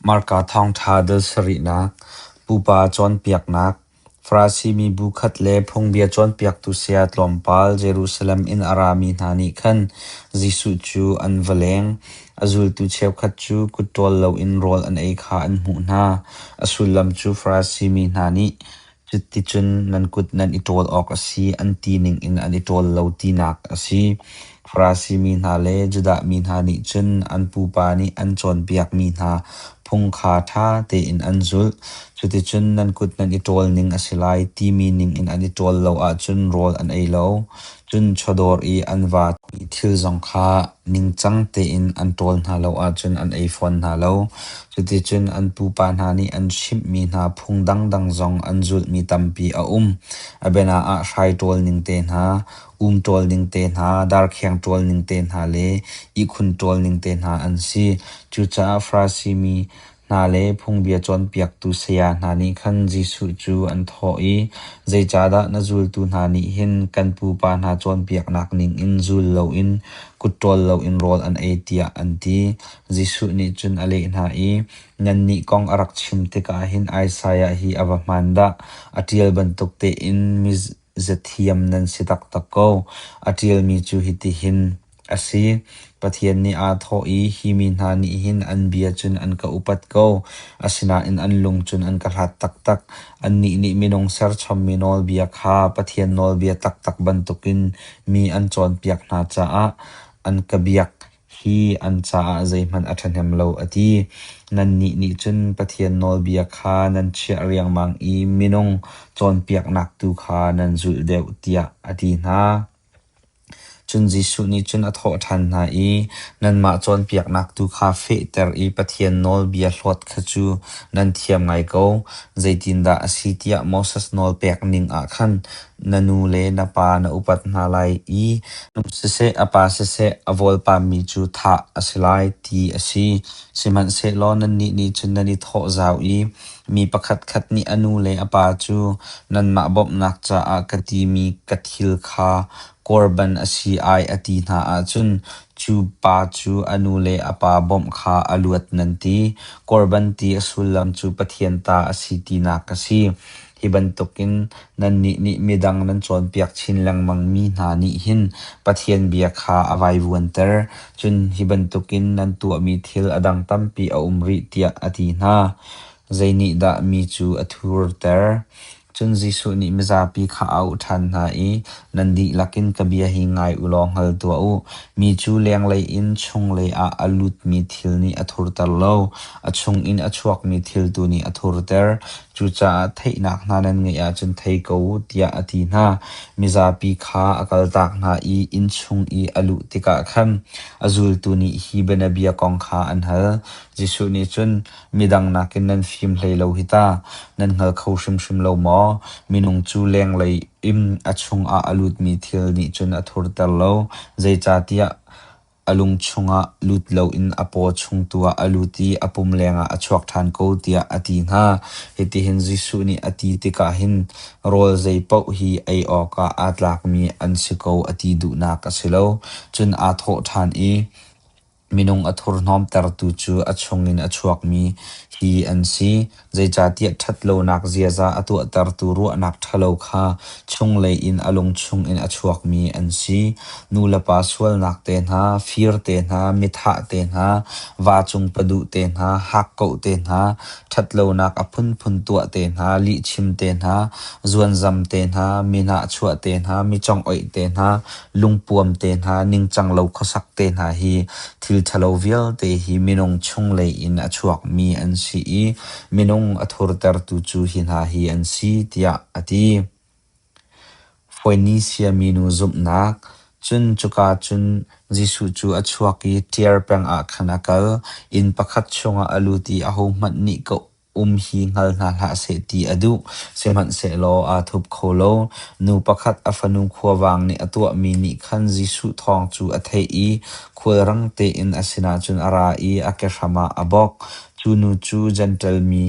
Marka thawngṭha dal sarihnak, pupa cawnpiaknak, Farasi mi bu khat le phungbia cawnpiaktu saya tlawmpal Jerusalem in a rami hna nih khan Jesuh cu an va leng. A zultu cheukhat cu kut ṭawl loin rawl an ei kha an hmuh hna. A sullam cu Farasi mi hna nih cuticun nan kut nan i ṭawl awk a si an ti ningin an i ṭawl lo tinak a si. Farasi mi hna le Judah mi hna nih cun an pupa nih an cawnpiakmi hna phung kha ṭha tein an zulh. Cuticun nan kut nan i ṭawl ning a si lai timi ningin an i ṭawl lo ahcun rawl an ei lo. Cun chawdawr i an va thil zong kha ningcang tein an ṭawl hna lo ahcun an ei fawn hna lo. Cuticun an pupa hna nih an chimhmi hna phung dangdang zong an zulhmi tampi a um. A biana ah hrai ṭawl ning te hna, um ṭawl ning te hna, darkheng ṭawl ning te hna le ihkhun ṭawl ning te hna an si. Cucaah Farasi mi hna le phungbia cawnpiaktu saya hna nih khan Jesuh cu an thawh i, “Zeicahdah na zultu hna nih hin kan pupa hna cawnpiaknak ningin zul loin kut ṭawl loin rawl an ei?” tiah an ti. Jesuh nih cun a leh hna i, “Nannih kong a rak chim tikah hin Isaiah hi a va hmaan dah! A ṭial bantuk tein mizathiam nan si taktak ko. A ṭialmi cu hitihin a si: Pathian nih aa thawh i hi mi hna nih hin an bia cun an ka upat ko, asinain an lung cun an ka hlat taktak. Annih nih minung serchommi nawlbia kha Pathian nawlbia taktak bantukin mi an cawnpiak hna caah an ka biak hi an caah zeihmanh a ṭhahnem lo,” a ti. Nannih nih cun Pathian nawlbia kha nan chiah riangmang i minung cawnpiaknak tu kha nan zulh deuh, tiah a ti hna. Cun Jesuh nih cun a thawh ṭhan hna i, “Nanmah cawnpiaknak tu kha fehter i Pathian nawlbia hlawt kha cu nan thiam ngai ko. Zeitindah a si tiah Moses nawlpek ning ah khan na nu le na pa na upat hna lai i nu siseh a pa siseh a vawlpammi cu thah a si lai, ti a si. Sihmanhsehlaw nannih nih cun nan i thawh zau i mi pakhatkhat nih a nu le a pa cu nanmah bawmhnak caah ka timi ka thil kha korban a si ai a ti hna ahcun cu pa cu a nu le a pa bawmh kha a luat nan ti. Korban ti a sullam cu Pathian ta a si tinak a si. Hi bantukin nannih nih midang nan cawnpiak chin lengmangmi hna nih hin Pathian bia kha a vaivuanter. Cun hi bantukin nan tuahmi thil a dang tampi a um rih, tiah a ti hna. Zeinihdah mi cu a thurter? Cun Jesuh nih mizapi kha a auh ṭhan hna i, “Nan dihlak in ka bia hi ngai u law hngal tuah u. Mi cu lenglei in chunglei ah a lutmi thil nih a thurter lo, a chungin a chuakmi thil tu nih a thurter. Cucaah theihnak hna nan ngeih ahcun thei ko u,” tiah a ti hna. Mizapi kha a kaltak hna i inn chung i a luh tikah khan a zultu nih hi bianabia kong kha an hal. Jesuh nih cun, “Midang nakin nan fim hlei lo hi ta, nan hngal kho hrimhrim lo maw? Minung cu lenglei in a chungah a lutmi thil nih cun a thurter lo, zeicahtiah a lung chungah lut loin a paw chung tu ah a lut i a pum lengah a chuak ṭhan ko,” tiah a ti hna. Hitihin Jesuh nih a ti tikah hin rawl zeipaoh hi ei awkah aa tlakmi an si ko a ti duhnak a si lo. Cun aa thawh ṭhan i, Minung a thurhnawmtertu cu a chungin a chuakmi hi an si, zeicahtiah ṭhatlonak ziaza a tuahtertu ruahnak ṭhalo kha chunglei in a lung chungin a chuakmi an si. Nulepa sualnak tehna, fir tehna, mithah tehna, vacung paduh tehna, hakkauh tehna, ṭhatlonak a phunphun tuah tehna, lihchim tehna, zuanzam tehna, mi nahchuah tehna, mi congoih tehna, lungpuam te hna, ningcang lo khuasak te hna hi thil ṭhalo vialte hi minung chunglei in a chuakmi an si i minung a thurtertu cu hi hna hi an si, tiah a ti. Foinisia minu zumhnak. Cun cuka cun Jesuh cu a chuak i Ṭiar peng ah khan a kal. Inn pakhat chungah a lut i ahohmanh nih ka um hi hngal hna hlah seh ti a duh. Sihmanhsehlaw aa thup kho lo. Nu pakhat a fanu khuavang nih a tuahmi nih khan Jesuh thawng cu a theih i khulrang tein a sinah cun a ra i a kehram ah a bawk. Cu nu cu Jentail mi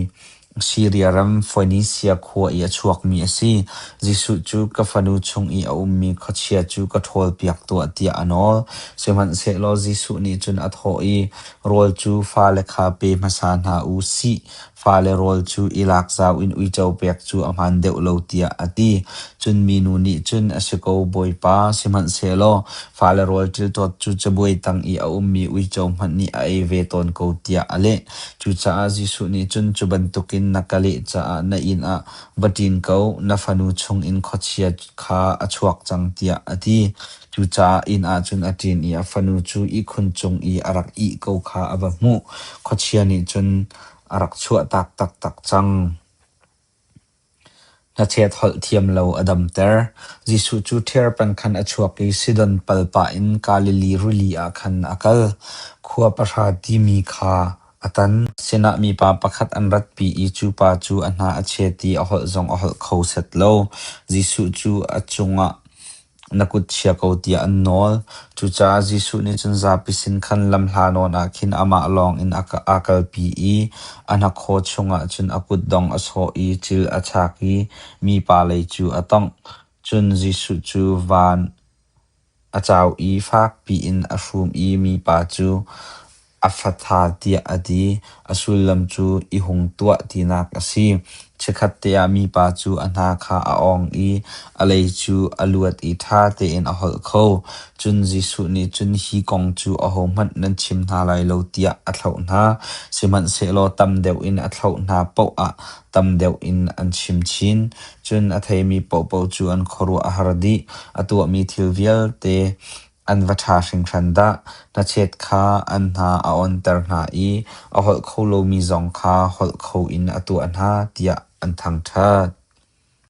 Siria ram Foinisia khua i a chuakmi a si. Jesuh cu ka fanu chung i a ummi khuachia cu ka ṭhawlpiak tuah tiah a nawl. Sihmanhsehlaw Jesuh nih cun a thawh i, Rawl cu fale kha pe hmasa hna u sih, fale rawl cu i lak zau in uico pek cu a hmaan deuh lo tiah a ti. Cun minu nih cun, A si ko, Bawipa, sihmanhsehlaw fale rawl ṭilṭawt cu cabuai tang i a ummi uico hmanh nih a ei ve tawn ko tiah a leh. Cucaah Jesuh nih cun cu bantukin na ka leh caah na inn ah va ṭin ko, na fanu chungin khuachia kha a chuak cang tiah a ti. Cucaah inn ah cun a ṭin i a fanu cu ihkhun cung i a rak ih ko kha a va hmuh. Khuachia nih cun a rak chuahtak taktak cang. Hnachet holh thiam lo a damter. Jesuh cu ṭhiar peng khan a chuak i Sidon pal pah in Galilee rili ah khan a kal. Khua pahra timi kha a tan. Sinah mipa pakhat an ratpi i cu pa cu a hna a chet i a holh zong a holh kho set lo. Jesuh cu a cungah na kut chia ko tiah an nawl. Cucaah Jesuh nih cun zapi sin khan lamhla nawn ah khin amah lawngin aa kalpi i a hnakhaw chungah cun a kutdong a sawh i cil a chak i mipa lei cu a tongh. Cun Jesuh cu van a cau i fak piin a hrum i mipa cu A fatha tiah a ti. A sullam cu i hung tuah tinak a si. Chikkhatte ah mipa cu a hna kha a awng i a lei cu a luat i ṭha tein a holh kho. Cun Jesuh nih cun hi kong cu ahohmanh nan chim hna lai lo tiah a thlauh hna. Sihmanhsehlaw tam deuh in a thlauh hna paoh ah tam deuh in an chim chin. Cun a theimi paohpaoh cu an khuaruah a har dih. A tuahmi thil vialte An va ṭha hringhran dah! Hnachet kha an hna a awnter hna i a holh kho lomi zong kha holh kho in a tuah hna, tiah an thangṭhat.